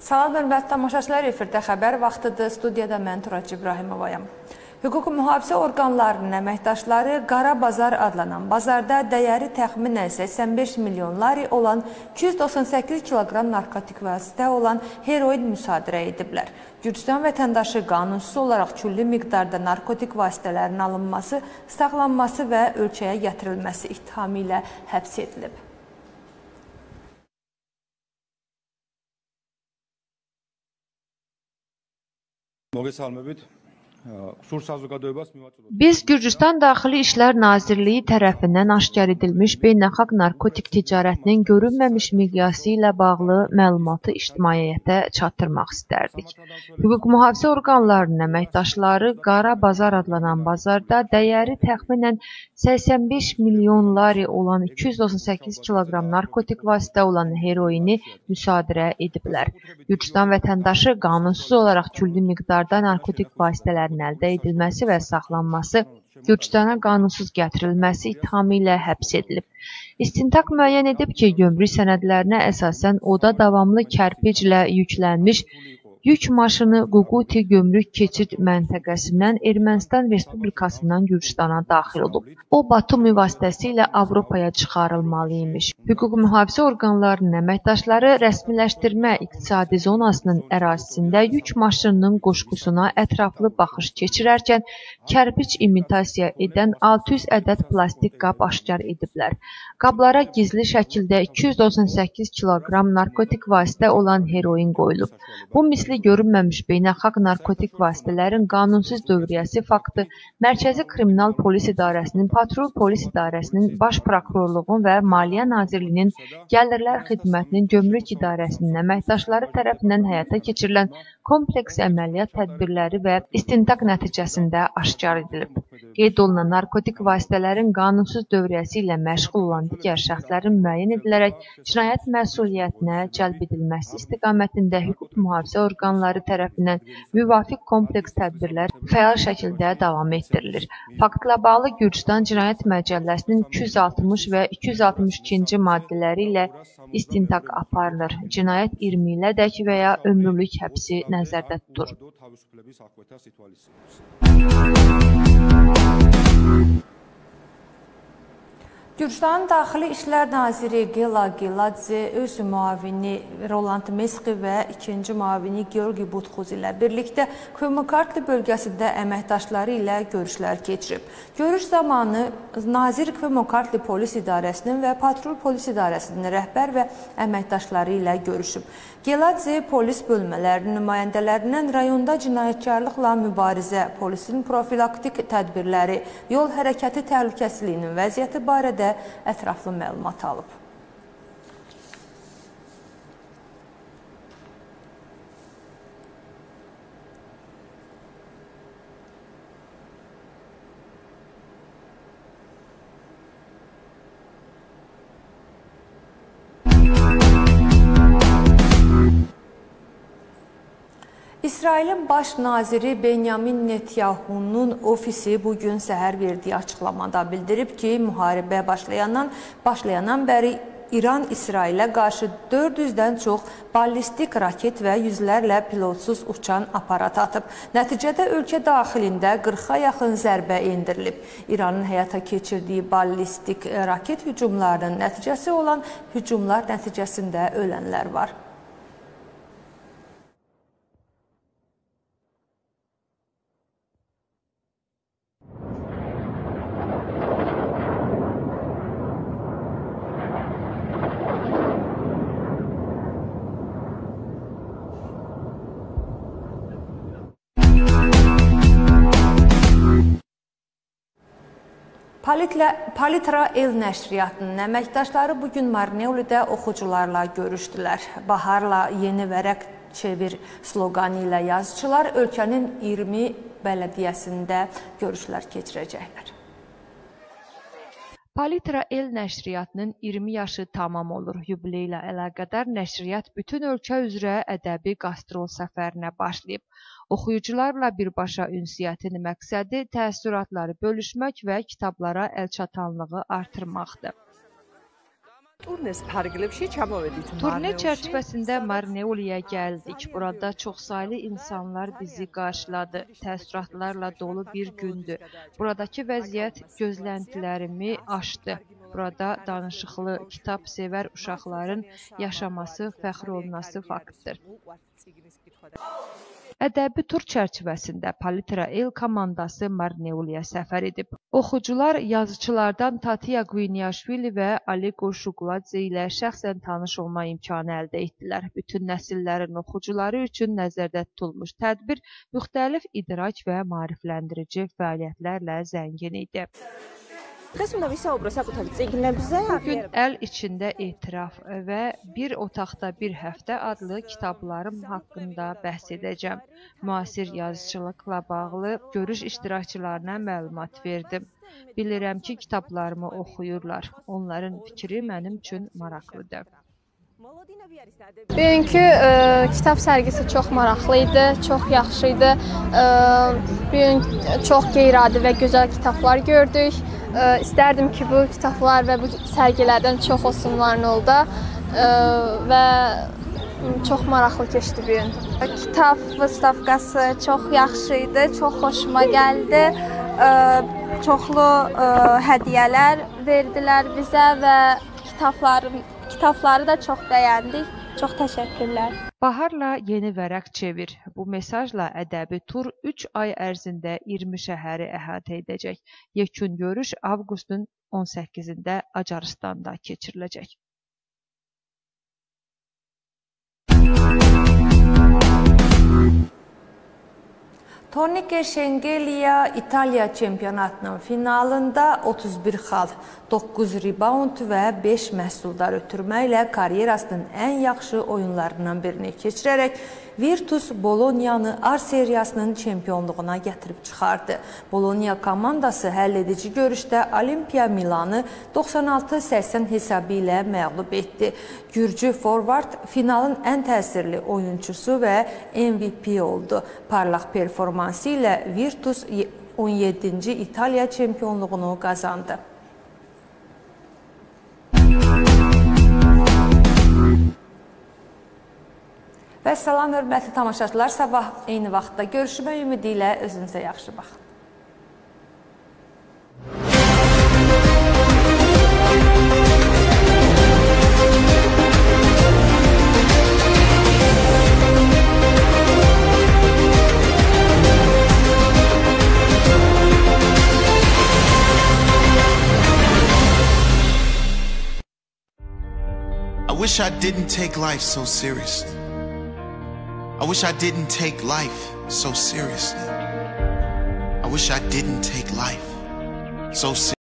Salam hörmətli tamaşaçılar, efirdə xəbər vaxtıdır. Studiyada mən Turac İbrahimovayam. Hüquq mühafizə orqanlarının əməkdaşları Qara Bazar adlanan bazarda dəyəri təxminən 85 milyon lari olan 298 kiloqram narkotik vasitə olan heroin müsadirə ediblər. Gürcüstan vətəndaşı qanunsuz olaraq külli miqdarda narkotik vasitələrin alınması, saxlanması və ölkəyə gətirilməsi ittihamı ilə həbs edilib. Მოგესალმებით. Biz Gürcüstan Daxili İşlər Nazirliyi tərəfindən aşkar edilmiş beynəlxalq narkotik ticarətinin görünməmiş miqyası ilə bağlı məlumatı ictimaiyyətə çatdırmaq istərdik. Hüquq mühafizə orqanlarının əməkdaşları Qara Bazar adlanan bazarda dəyəri təxminən 85 milyon lari olan 298 kiloqram narkotik vasitə olan heroini müsadirə ediblər. Gürcüstan vətəndaşı qanunsuz olaraq külli miqdarda narkotik vasitələrin əldə edilməsi və saxlanması, Gürcüstana qanunsuz gətirilməsi ittihamı ilə həbs edilib. İstintaq müəyyən edib ki, gömrük sənədlərinə əsasən oda davamlı kərpiclə yüklənmiş yük maşını Ququti gömrük keçid məntəqəsindən Ermənistan Respublikasından Gürcüstana daxil olub. O, Batumi vasitəsilə Avropaya çıxarılmalı imiş. Hüquq mühafizə orqanlarının əməkdaşları rəsmiləşdirmə iqtisadi zonasının ərazisində yük maşınının qoşqusuna ətraflı baxış keçirərkən kərpic imitasiya edən 600 ədəd plastik qab aşkar ediblər. Qablara gizli şəkildə 298 kiloqram narkotik vasitə olan heroin qoyulub. Bu misli görünməmiş beynəlxalq narkotik vasitələrin qanunsuz dövriyyəsi faktı Mərkəzi Kriminal Polis İdarəsinin, Patrul Polis İdarəsinin, Baş Prokurorluğun və Maliyyə Nazirliyinin Gəlirlər Xidmətinin Gömrük İdarəsinin əməkdaşları tərəfindən həyata keçirilən kompleks əməliyyat tədbirləri və istintaq nəticəsində aşkar edilib. Qeyd olunan narkotik vasitələrin qanunsuz dövriyyəsi ilə məşğul olan digər şəxslərin müəyyən edilərək cinayət məsuliyyətinə cəlb edilməsi istiqamətində hüquq mühafizə orqanları tərəfindən müvafiq kompleks tədbirlər fəal şəkildə davam etdirilir. Faktla bağlı Gürcüstan Cinayət Məcəlləsinin 260 və 262-ci maddələri ilə istintaq aparılır. Cinayət 20 ilədək və ya ömürlük həbsi nəzərdə tutur. Gürcüstanın Daxili İşlər Naziri Gela Geladze öz müavini Roland Mesxi və ikinci müavini Georgi Butxuz ilə birlikdə Kvemo-Kartli bölgəsində əməkdaşları ilə görüşlər keçirib. Görüş zamanı Nazir Kvemo-Kartli Polis İdarəsinin və Patrul Polis İdarəsinin rəhbər və əməkdaşları ilə görüşüb. Geladze polis bölmələrinin nümayəndələrindən rayonda cinayətkarlıqla mübarizə, polisin profilaktik tədbirləri, yol hərəkəti təhlükəsizliyinin vəziyyəti barədə ətraflı məlumat alıb. İsrailin baş naziri Benyamin Netanyahunun ofisi bugün səhər verdiyi açıqlamada bildirib ki, müharibə başlayandan bəri İran İsrailə qarşı 400-dən çox ballistik raket və yüzlərlə pilotsuz uçan aparat atıb. Nəticədə ölkə daxilində 40-a yaxın zərbə endirilib. İranın həyata keçirdiyi ballistik raket hücumlarının nəticəsi olan hücumlar nəticəsində ölənlər var. Palitra El nəşriyyatının əməkdaşları bugün Marneulidə oxucularla görüşdülər. Baharla yeni vərəq çevir sloqanı ilə yazıçılar ölkənin 20 bələdiyyəsində görüşlər keçirəcəklər. Palitra El nəşriyyatının 20 yaşı tamam olur. Yubiley ilə əlaqədar nəşriyyat bütün ölkə üzrə ədəbi qastrol səfərinə başlayıb. Oxuyucularla birbaşa ünsiyyətin məqsədi təəssüratları bölüşmək və kitablara əlçatanlığı artırmaqdır. Turne çərçivəsində Marneuliyə gəldik. Burada çoxsaylı insanlar bizi qarşıladı. Təəssüratlarla dolu bir gündü. Buradakı vəziyyət gözləntilərimi aşdı. Burada danışıqlı, kitab sevər uşaqların yaşaması fəxr olunası faktdır. Ədəbi tur çərçivəsində Palitra El komandası Marneuliyə səfər edib. Oxucular yazıçılardan Tatiya Qviniaşvili və Aliko Şuqladze ilə şəxsən tanış olma imkanı əldə etdilər. Bütün nəsillərin oxucuları üçün nəzərdə tutulmuş tədbir müxtəlif idrak və maarifləndirici fəaliyyətlərlə zəngin idi. Bugün Əl içində etiraf və Bir otaqda bir həftə adlı kitablarım haqqında bəhs edəcəm. Müasir yazıçılıqla bağlı görüş iştirakçılarına məlumat verdim. Bilirəm ki, kitablarımı oxuyurlar. Onların fikri mənim üçün maraqlıdır. Bugünkü kitab sərgisi çox maraqlı idi, çox yaxşı idi. Bugün çox qeyri-adi və gözəl kitablar gördük. İstərdim ki, bu kitablar və bu sərgilərdən çox olsun Marneulda və çox maraqlı keçdi bu gün. Kitab vystavkası çox yaxşı idi, çox xoşuma gəldi. Çoxlu hədiyyələr verdilər bizə və kitabları da çox bəyəndik. Çox təşəkkürlər. Baharla yeni vərəq çevir. Bu mesajla ədəbi tur 3 ay ərzində 20 şəhəri əhatə edəcək. Yekun görüş avqustun 18-də Acaristanda keçiriləcək. Tornike Şengeliya İtaliya çempionatının finalında 31 xal, 9 rebound və 5 məhsuldar ötürməklə karyerasının ən yaxşı oyunlarından birini keçirərək Virtus Boloniyanı A seriyasının çempionluğuna gətirib çıxardı. Boloniya komandası həll edici görüşdə Olimpiya Milanı 96-80 hesabı ilə məğlub etdi. Gürcü forvard finalın ən təsirli oyunçusu və MVP oldu. Parlaq performansı ilə Virtus 17-ci İtaliya çempionluğunu qazandı. Və salam hörmətli tamaşaçılar, sabah eyni vaxtda görüşmək ümidi ilə özünüzə yaxşı baxın. I wish I didn't take life so seriously. I wish I didn't take life so seriously. I wish I didn't take life so seriously.